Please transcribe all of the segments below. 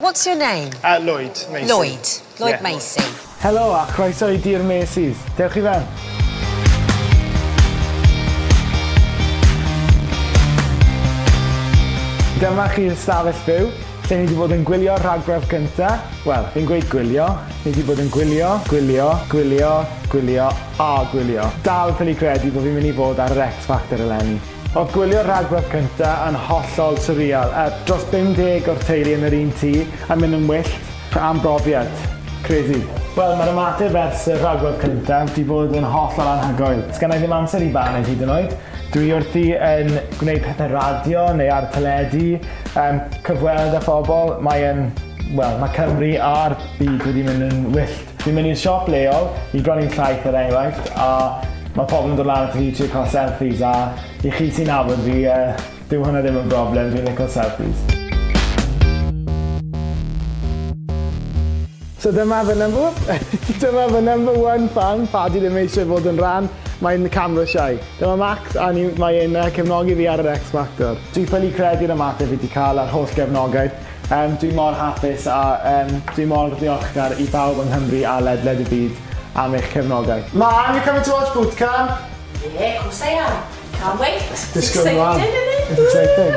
What's your name? Lloyd Macey. Lloyd. Lloyd Yeah. Macey. Helo a chroeso i Dŷ'r Maceys. Dewch i fewn. Dyma chi'r stafell fyw, lle ni wedi bod yn gwylio'r rhagbrawf cynta. Wel, fi'n gweud gwylio. Ni wedi bod yn gwylio, gwylio, gwylio, gwylio a gwylio. Dal ffili credu bod fi'n mynd i fod ar yr X Factor eleni. Oedd gwylio'r rhagbrawf cynta yn hollol surreal. Dros 50 o'r teulu yn yr un tŷ a mynd yn wyllt am brofiad. Crazy. Wel, mae'r ymateb ers y rhagbrawf cynta wedi bod yn hollol anhygoel. Sgynna i ddim amser i baned hyd yn oed. Dwi wrthi yn gwneud pethau radio neu ar teledu, cyfweld â phobl. Mae yn, wel, mae Cymru a'r byd wedi mynd yn wyllt. Dwi'n mynd i'r siop leol i brynu llaeth er enghraifft, a mae pobl yn dod lan at fi i trio cael selfies, a i chi sy'n nabod fi, dyw hwnna ddim yn broblem, dwi'n licio selfies. So dyma fy number one fan, Paddy ddim eisiau fod yn rhan, mae'n camera shy. Dyma Max, a mae'n cefnogi fi ar yr X Factor. Dwi'n ffili credu'r ymateb fi wedi cael ar holl gefnogaeth. Dwi mor hapus a dwi mor ddiolchgar i bawb yng Nghymru a ledled y byd am eich cefnogaeth. Mam, you coming to watch boot camp? Yeah, of course I am. Can't wait. Just go on. Excited, isn't it? It's exciting.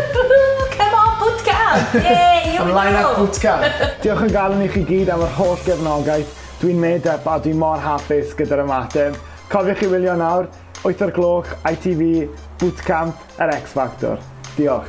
Come on, boot camp! Yay, here we I'm line go. up boot camp. Diolch yn galon i chi gyd am yr holl gefnogaeth. Dwi'n made up a dwi'n mor hapus gyda'r ymateb. Cofiwch chi wylio nawr, 8 o'r gloch, ITV, Boot Camp, yr X Factor. Diolch.